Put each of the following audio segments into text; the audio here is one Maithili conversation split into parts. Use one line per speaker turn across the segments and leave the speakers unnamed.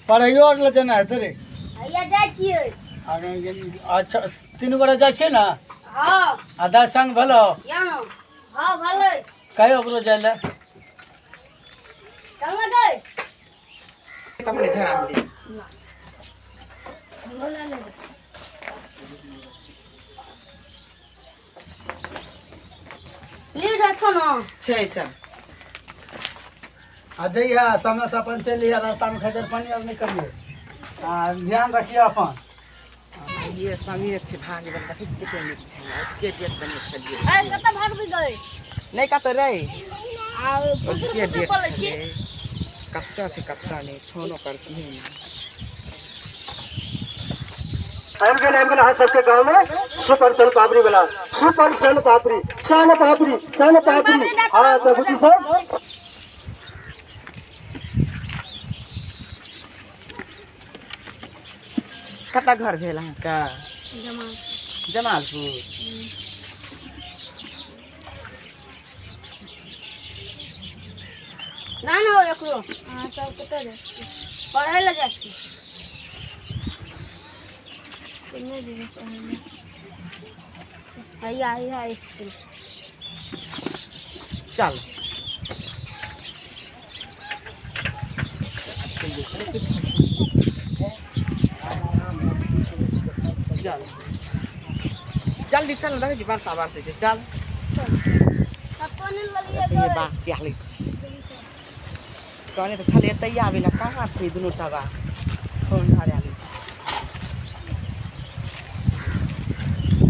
पढ़ैयो आर लए जेना हेतै रे।
हैया जाइ छियै।
अच्छा, तीनू गोटे जाइ छियै ने?
हँ।
आ दाइ संग भेलौ?
या ने। हँ, भेलै।
कहियो ओकरो जाइ लए।
चल ने गै।
तब ने झड़ा मिले।
लीड छौ ने?
छै, चल।
आ जइहे समय से अपन चलि जइहे, रास्तामे खजर पानी आर नहि करियै आ ध्यान रखियै अपन।
ये समीर छै भागे बन कथी कते नीक छै, के डेट बने छलियै।
ए, कतऽ भागबी गै?
नहि कतऽ रे।
आ फुसुर
के
फुसुर
डेट
बोलै छी।
छलै, कतऽ छै कतऽ नहि, फोनो करती ने।
आबि गेल, आबि गेल अहाँ सबके गाँवमे सुपर सन पापड़ी वाला, सुपर सन पापड़ी, सन पापड़ी, सन पापड़ी। हाँ तऽ बुझी सब।
कतऽ घर भेल अहाँके? जमालपुर।
ना ना, एकरो अहाँ सब कतऽ जाइ छी? पढ़ै लए जाइ छी। केने जेबै पढ़ै लए? हैया हैया स्कूल।
चल चल, जल्दी चल ने, देखै छी वर्षा बरसै छै, चल।
कतऽ नहि ललियै
ये
गै?
बात कए लै छी, कहने तऽ छलै एतै आबै लए, कहाँ छै दुनू टबा? फोन धरा लै छी,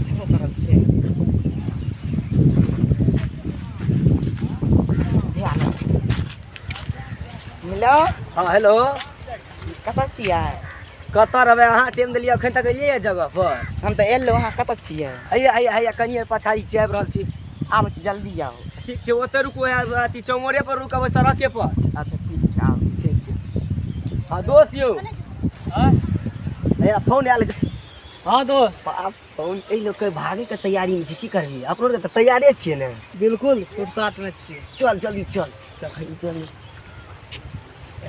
छेबो करल छै। ध्यान मिलो।
हाँ, हेलो।
कतऽ छियै?
कतऽ रहबै? अहाँ टाइम देलियै, अखन तक एलियै जगह पर।
हम तऽ एलहुँ, अहाँ कतऽ छियै?
हैया हैया हैया, कनिये पछाड़ी छी, आबि रहल छी।
आबै छी, जल्दी आउ।
ठीक छै, ओतऽ रुकू, अथी चौमोरे पर रुकबै, सड़के पर।
अच्छा, ठीक छै, आउ।
ठीक छै। हाँ दोस्त यौ, हैया फोन आयल।
हाँ दोस्त।
आब फोन एहि लोकके भागैके तैयारीमे छै, की करबिही? अपनो आरके तऽ तैयारे छियै ने?
बिल्कुल, सूट साटमे छियै।
चल, जल्दी चल, चल चल।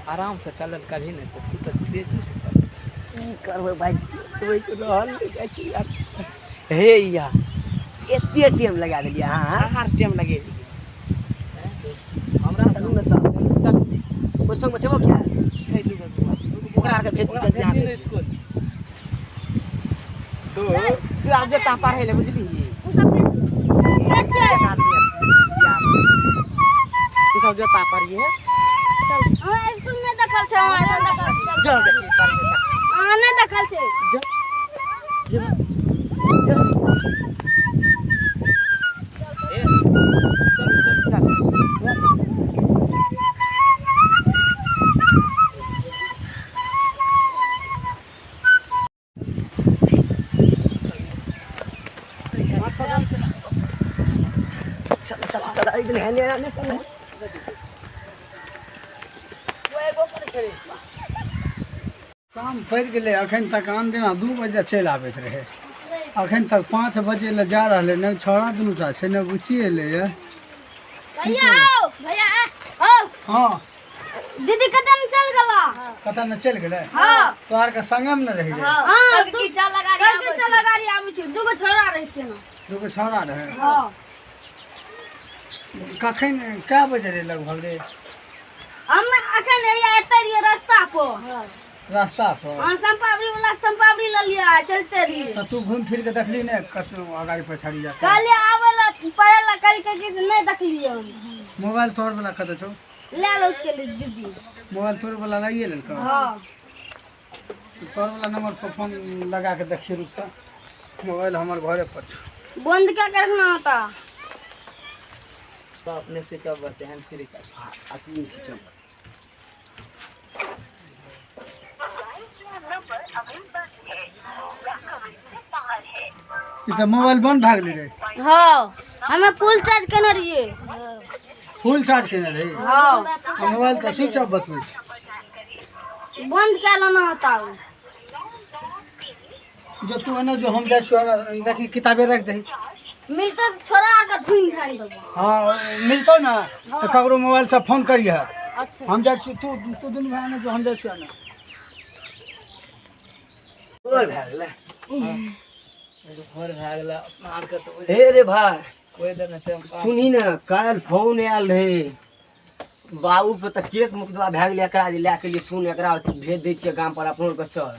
आरामसँ चलल करही ने तऽ, तू तऽ तेजीसँ चल।
की करबै भाइ, रोकि रहल नहि जाइ छी यार। हे या, एते टाइम लगा देलियै अहाँ।
अहाँ टाइम लगेलियै।
हमरा चलू ने तऽ, चल। ओहि संगमे छेबो किया?
छै, दूगो बौआ छै।
ओकरा आरके भेज।
ओकरा भेज दियौ ने स्कूल।
दोस्त, तू आब जेता पढ़ै लए, बुझलिही?
उ सब के के छै?
एक आदमी तू सब जोता पढ़िए।
हमरा स्कूल नहि देखल छै, हमरा नहि देखल छै।
चल, देखिए पढ़िए।
अहाँ नहि देखल छै?
जो जो जो।
ए, चल चल।
चल।
चल चल चल, एक दिन हेने हेने चल।
शाम पड़ि गेलै, अखन तक आन दिना 2 बजे चलि आबैत रहै, अखन तक 5 बजे लए जा रहलै। नहि छौड़ा दुनूटा छै, नहि बुच्ची एलैए।
भैया, आओ भैया, आओ।
हँ।
दीदी कतऽ ने चल गेला?
कतऽ ने चलि गेलै?
हाँ।
तोहर के संगम ने रहि गेलै?
हाँ, दू चला गाड़ी, चला गाड़ी आबै छै, दूगो छोरा रहै छै ने।
दूगो छौड़ा रहै?
हाँ।
कखन, कए बजे रहै लगभग रे?
हम अखन हैया एतै रहियै रास्ता पर।
रास्ता पर?
हाँ, सम्पावरी वाला सम्पावरी ललियै आ चलते रहियै।
तऽ तू घुमि फिर के देखली ने कतौ अगाड़ी पछाड़ी जाके?
कहलियै आबै लए, पढ़ै लए, कहलकै कि से नहि देखलियै हम।
मोबाइल तोहर वाला कतऽ छौ?
लए लौट गेलै दीदी।
मोबाइल तोहर वाला लाइए लेलकौ?
हाँ।
तोहर वाला नंबर पर फोन लगा के देखिए, रुक तऽ, मोबाइल हमर घरे पर छौ।
बंद क्या करना होता?
सब अपने स्विच ऑफ बते हैं फ्री का।
असली में स्विच ऑफ।
ई तऽ मोबाइल बंद भए गेलै रे।
हाँ, हमे फुल चार्ज केने रहियै।
फुल चार्ज केने रही?
हाँ।
आ मोबाइल तऽ स्विच ऑफ बतबै छै।
बंद क्या लेना होता उ?
जो तू एने जो, हम जाइ छियौ एने। देखी, किताबे राखि दही।
मिलते तऽ छोड़ा के धुनि धानि देबो।
हाँ, मिलतौ ने तऽ ककरो मोबाइलसँ फोन करिहे।
अच्छा।
हम जाइ छियौ, तू तू दुनू भाय एने जो, हम जाइ छियौ एने।
भोर भए गेलै।
भोर भए गेलै अपना आरके तऽ
हे रे भाय,
कोइ देने टाइम पास।
सुनही ने, काल्हि फोन आयल रहै बाबू पर तऽ केस मुकदमा भए गेलै। एकरा जे लए के लिए सुन, एकरा भेज दै छियै गाम पर, अपनो के चल।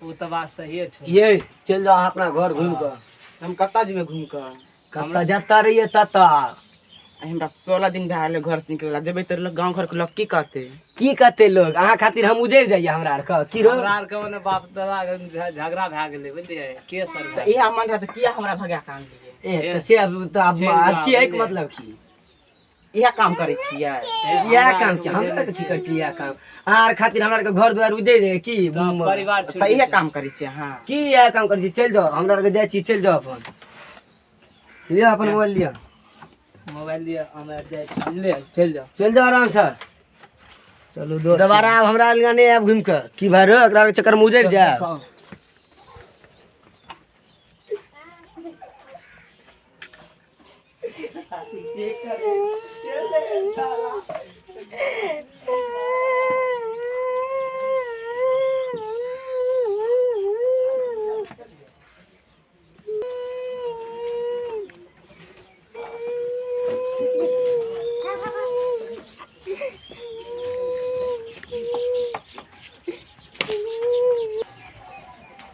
ओ तऽ बात सहिए छै।
ये चलि जाउ अहाँ अपना घर घुमि कऽ।
हम कतऽ जेबै घुमि कऽ?
कतऽ जतऽ रहियै ततऽ।
हमरा 16 दिन भए गेलै घर से निकलला। जेबै तऽ लोग गाँव घरके लोग की कहतै?
की कहतै लोग? अहाँ खातिर हम उजड़ि जाइए हमरा आरके की रो?
हमरा आरके ओने बाप दादा के झगड़ा भए गेलै, बुझलियै? केस आर
तऽ इएह मन रहै तऽ किया हमरा भगा कऽ आनलियै?
ए तऽ से अब तऽ आब
चलि
आब
जाउ,
की एहिके
बुझलियै?
मतलब की?
इएह काम करै छियै?
इएह काम छै, हमरा की करै छी इएह काम। अहाँ आर खातिर हमरा आरके घर दुआरि उजड़ि जाइए की?
परिवार
तऽ इएह काम करै छियै अहाँ?
की इएह काम करै छी? चलि जाउ, हमरा आरके जाइ छी, चलि जाउ अपन। लिअ अपन मोबाइल लिअ।
मोबाइल लिअ, हम आर जाइ छी, बुझलियै? चलि जाउ।
चलि जाउ आरामसँ।
चलू दोस्त।
दोबारा आब हमरा लग नहि आयब घुमि कऽ। की भाय रो, एकरा चक्करमे उजड़ि जायब।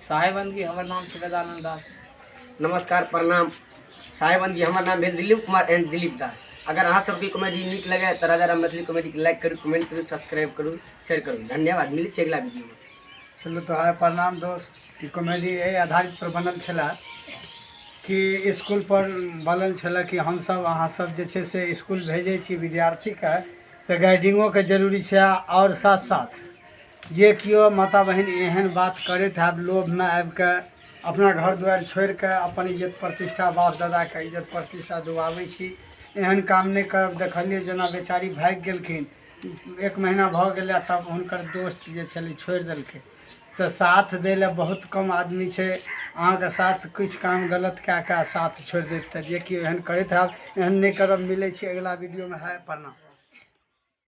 साहेबंदगी, हमर नाम छै वेदानंद दास।
नमस्कार, प्रणाम साहेबंदगी, हमर नाम भेल दिलीप कुमार एंड दिलीप दास। अगर अहाँ सबके कॉमेडी नीक लगे तऽ राजा राम मैथिली कॉमेडीके लाइक करू, कमेंट करू, सब्सक्राइब करू, शेयर करू। धन्यवाद, मिलै छै अगिला वीडियोमे।
चलू तऽ हाय, प्रणाम दोस्त। ई कॉमेडी एहि आधारित पर बनल छलै कि इसकुल पर बनल छलै कि हमसभ अहाँसभ जे छै से इसकुल भेजै छी विद्यार्थीके तऽ गाइडिंगोके जरूरी छै। आओर साथ साथ जे केओ माता बहिन एहन बात करैत हैब, लोभमे आबिके अपना घर दुआरि छोड़िके अपन इज्जत प्रतिष्ठा, बाप दादाके इज्जत प्रतिष्ठा डुबाबै छी, एहन काम नहि करब। देखलियै जेना बेचारी भागि गेलखिन, 1 महीना भऽ गेलै, तब हुनकर दोस्त जे छलै छोड़ि देलकै। तऽ साथ दै लए बहुत कम आदमी छै। अहाँके साथ किछु काम गलत कए कऽ साथ छोड़ि देत। तऽ जे केओ एहन करैत हैब, एहन नहि करब। मिलै छी अगिला वीडियोमे। हाय, प्रणाम।